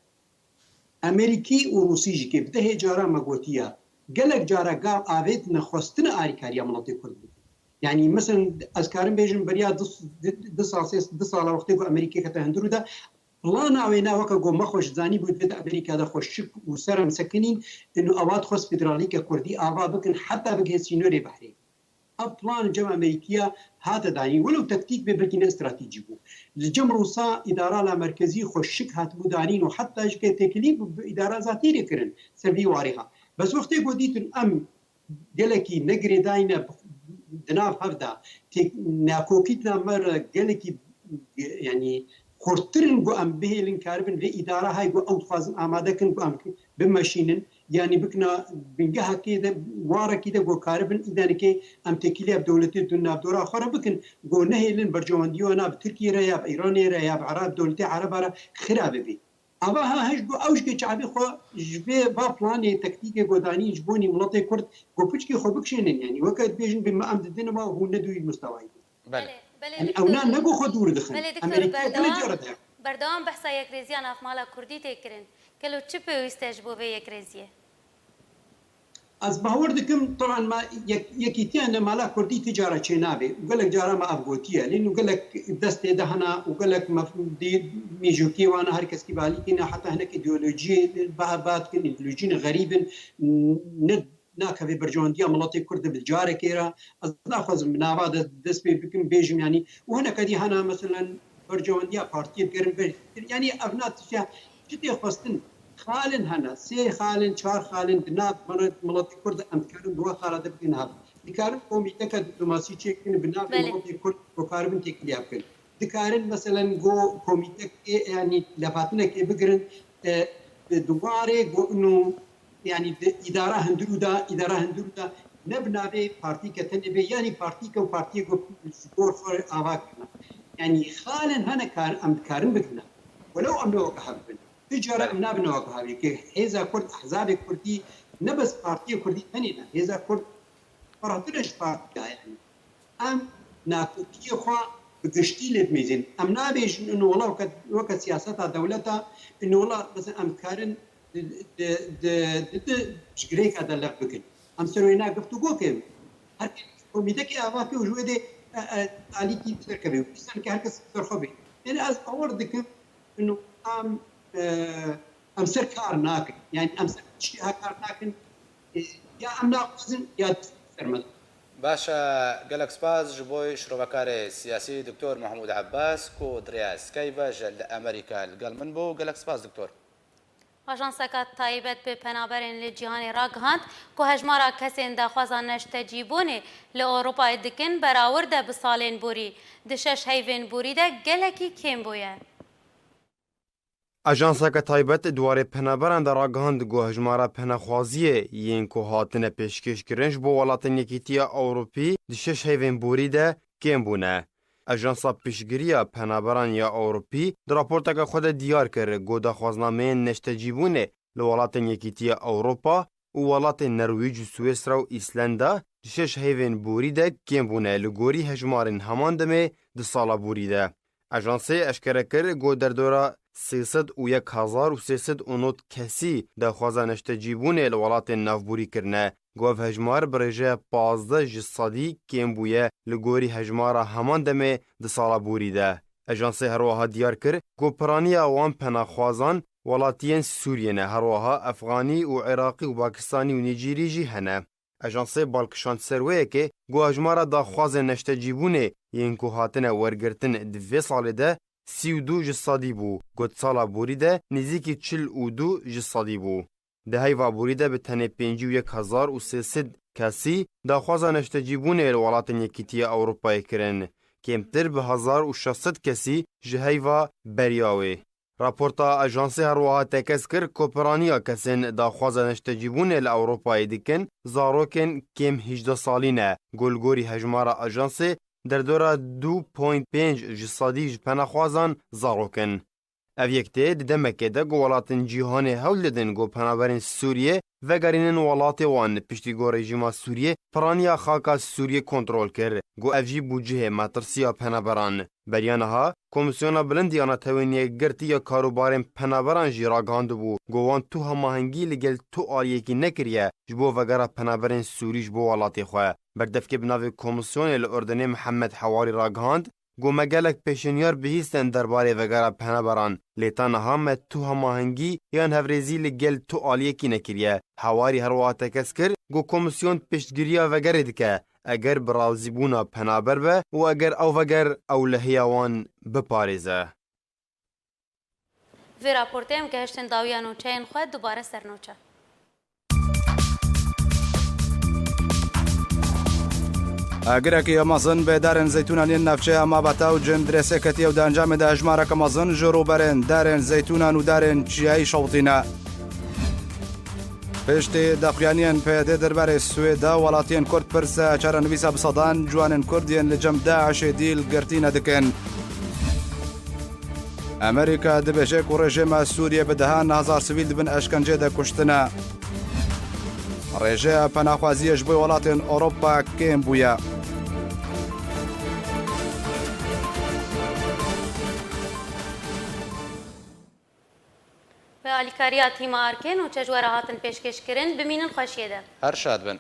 Amerîkî û Rûsî jî kê bi dehê cara me gotiye, gelek cara gav avêtine xwestine alîkariya miletê Kurd bikin. Yanî mesela ez karim bêjim beriya du, du, du sal, sê, du sala wextê ku Amerîkê kete hundir û de plana wê ne weke ku me xwe ji zanî bû divê di Amerîka de xwe şik û ser em sekinîn, û ewa dixwest federalîke Kurdî ava bikin heta bigihê sînorê behrê. Ev plan cem Amerîkiya hate danîn, welew tektîk bê, belkî ne stratejî bû. Li cem Rûsa îdara la merkezî xwe şik hatibû danîn û heta ji ke têkilî bi, bi îdara zatî lê kirin ser vî warî ha. Bes wextê ku dîtin em gelekî ne girêdayî ne di nav hev de, têk-, nakokîtina me re gelekî, yanî xurttir in ku em bihêlin karibin vê îdara hay ku ew dixwazin amade kin ku em bimeşînin, yanî bikina bingehekê de, warekî de ku karibin îdenekê em têkilî ev dewletê di navdora xwe re bikin, ku nehêlin berjewendiya wana bi Tirkiyê re ya bi Îranê re ya bi Ereb, dewletê Ereba re xira bibe. Ava ha hej ku ew ji çavê xwe ji vê va planê tektîkê ku danîn ji bonî miletê Kurd ku piçkê xwe bikişênin, yanî weke dibêjin bi me em didin eva hûn ne di wî mistewayî. Belê. Belê, belê, Em, doktor. Ewna ne ku xwe dûr dixin. Belê, doktor, Amerîka berdewam, gelek cara de. Berdewam behsa yekrêziya navmala Kurdî tê kirin. Gelo çi pêwîst e ji bo vê yekrêziyê? Ez bawer dikim, taban me yek-, yekîtiya navmala Kurdî ti cara çênabe. Gelek cara me ev gotiye. Lê nû gelek destê de hene û gelek me dî mîjokê wan, her kes kî balîkî ne, heta hinek îdeolojiyê ba-, ba dikin, îdeolojiyên xerîb in, ne nakeve berjewendiya miletê Kurd de bi carekê re. Ez naxwazim bi nava de dest pê bikim, bêjim, yanî û hineke dî hene, meselen, berjewendiya partiyê digerin ber. Yanî ev na tiştiya çi tê xwestin? Xalin hene, sê xalin, çar xalin di nav milet-, miletê Kurd de em dikarin di we xala de bikin hev. Dikarin komîteke diplomasî çêkin bi navê Belê. miletê Kurd ku karibin têkiliya bikin. Dikarin, meselen, go komîtekê, yanî levhatinekê bigirin, e, di warê go inu, yanî di îdara hundirû de, îdara hundirû de ne bi navê partî ke tenê bê, yanî partî ke û partiyê go ji gor xwe ava kirine. Yanî xalên hene kar, em dikarin bigirine. Welew em ne weke hev bin. Tu cara Belê. em nabine weke hevê, ke hêza Kurd, ehzabê Kurdî ne bes partiyê Kurdî tenê ne. Hêza Kurd firehtir e ji partiya, yanî. Em nakokiyê xwe bi giştî lê dimêzin. Em nabêjin ino wela weke, weke siyaseta dewleta, ino wela, mesela, em karin di, di, di, di, di piştgirêka de lev bikin. Em ser wê na giftûgo kirin. Her komîtekê ava ke û ji wê dê, e, e, alîkî derkeve. Dîsan ke her kes ser xwe bê. Yanî ez bawer dikim, ino em, e, em ser kar nakin. Yanî em ser tiştê ha kar nakin. E, ya em naxwazin ya ser me. Baş e, gelek spas ji bo şirovekarê siyasî Doktor Mahmûd Ebbas ku di rêya Skype ve ji li Amerîka li gel min bû. Gelek spas, Doktor. Ajanseka taybet bi penaberên li cîhanê ragihand ku hejmara kesên daxwaza neştecîbûnê li Ewropayê dikin berawirde bi salên borî, di şeş heyvên borî de gelekî kêm bûye. Ajanseke taybet di warê penaberan de ragihand ku hejmara penaxwaziyê yên ku hatine pêşkêşkirin ji bo welatên Yekîtiya Ewropî di şeş heyvên borî de kêm bûne. Ajansa Piştgiriya Penaberan ya Ewropî di raporteke xwe de diyar kir ku daxwaznameyên neştecîbûnê li welatên Yekîtiya Ewropa û welatên Nerwîc û Swêsra û Îslenda di şeş heyvên borî de kêm bûne li gorî hejmarên heman demê di sala borî de. Ajansê eşkere kir ku derdora sê sed û yek hezar û sê sed û nod kesî daxwaza neştecîbûnê li welatên navborî kirine. Ku ev hejmar bi rêjeya pazdeh ji sedî kêm bûye li gorî hejmara heman demê di sala borî de. Ajansê her wiha diyar kir ku piraniya wan penaxwazan welatiyên Sûriyê ne, her wiha Efxanî û Iraqî û Pakistanî û Nîjerî jî hene. Ajansê bal kişand ser wê yekê ku hejmara daxwazên neştecîbûnê yên ku hatine wergirtin di vê salê de sî û du ji sedî bû, ku di sala borî de nêzîkî çil û du ji sedî bû. Di heyva borî de bi tenê pêncî û yek hezar û sê sed kesî daxwaza neştecîbûnê li welatên Yekîtiya Ewropayê kirin, kêmtir bi hezar û şeş sed kesî ji heyva beriya wê. Raporta ajansê her wiha tekez kir ku piraniya kesên daxwaza neştecîbûnê li Ewropayê dikin, zarokên kêm hîjdeh salî ne, ku li gorî hejmara ajansê derdora du point pênc ji sedî ji penaxwazan zarok in. Ev yek tê di demekê de ku welatên cîhanê hewl didin ku penaberên Sûriyê vegerînin welatê wan, piştî ku rejîma Sûriyê piraniya xaka Sûriyê kontrol kir, ku ev jî bû cihê metirsiya penaberan. Beriya niha, Komîsyona Bilind ya Netewên Yekgirtî ya Karûbarên Penaberan jî ragihandibû ku wan tu hemahengî li gel tu aliyekî nekiriye ji bo vegera penaberên Sûrî ji bo welatê xwe. Berdevkê bi navê Komîsyonê li Urdunê Mihemed Hewarî ragihand, ku me gelek pêşinyar bihîstin derbarê vegera penaberan, lê ta niha me tu hemahengî yan hevrêzî li gel tu aliyekî nekiriye. Hewarî her wiha tekez kir ku komîsyon piştgiriya vegerê dike, eger bi razîbûna penaber be û eger ew veger ew lehiya wan biparêze. Vê raportê em gehiştin dawiya nûçeyên xwe, dubare ser nûçe. Agirek ya mezin bi darên zeytûnan yên navçeya Mabata û Cindrêsê ketiye û di encamê de hejmareke mezin ji rûberên darên zeytûnan û darên çiyayî şewitîne. Piştî daxuyaniyên P Y D derbarê Swêda, welatiyên Kurd pirsa çarenivîsa bi sedan ciwanên Kurd yên li cem DAIŞê dîl girtî nedikin. Amerîka dibêje ku rejîma Sûriyê bi dehan hezar sivîl di bin eşkencê de kuştine. Rêjeya penaxwaziyê ji bo welatên Ewropa kêm bûye. Bi alîkariya tîma Arkê nûçe ji we re hatin pêşkêşkirin, bimînin xweşiyê de. Her şad bin.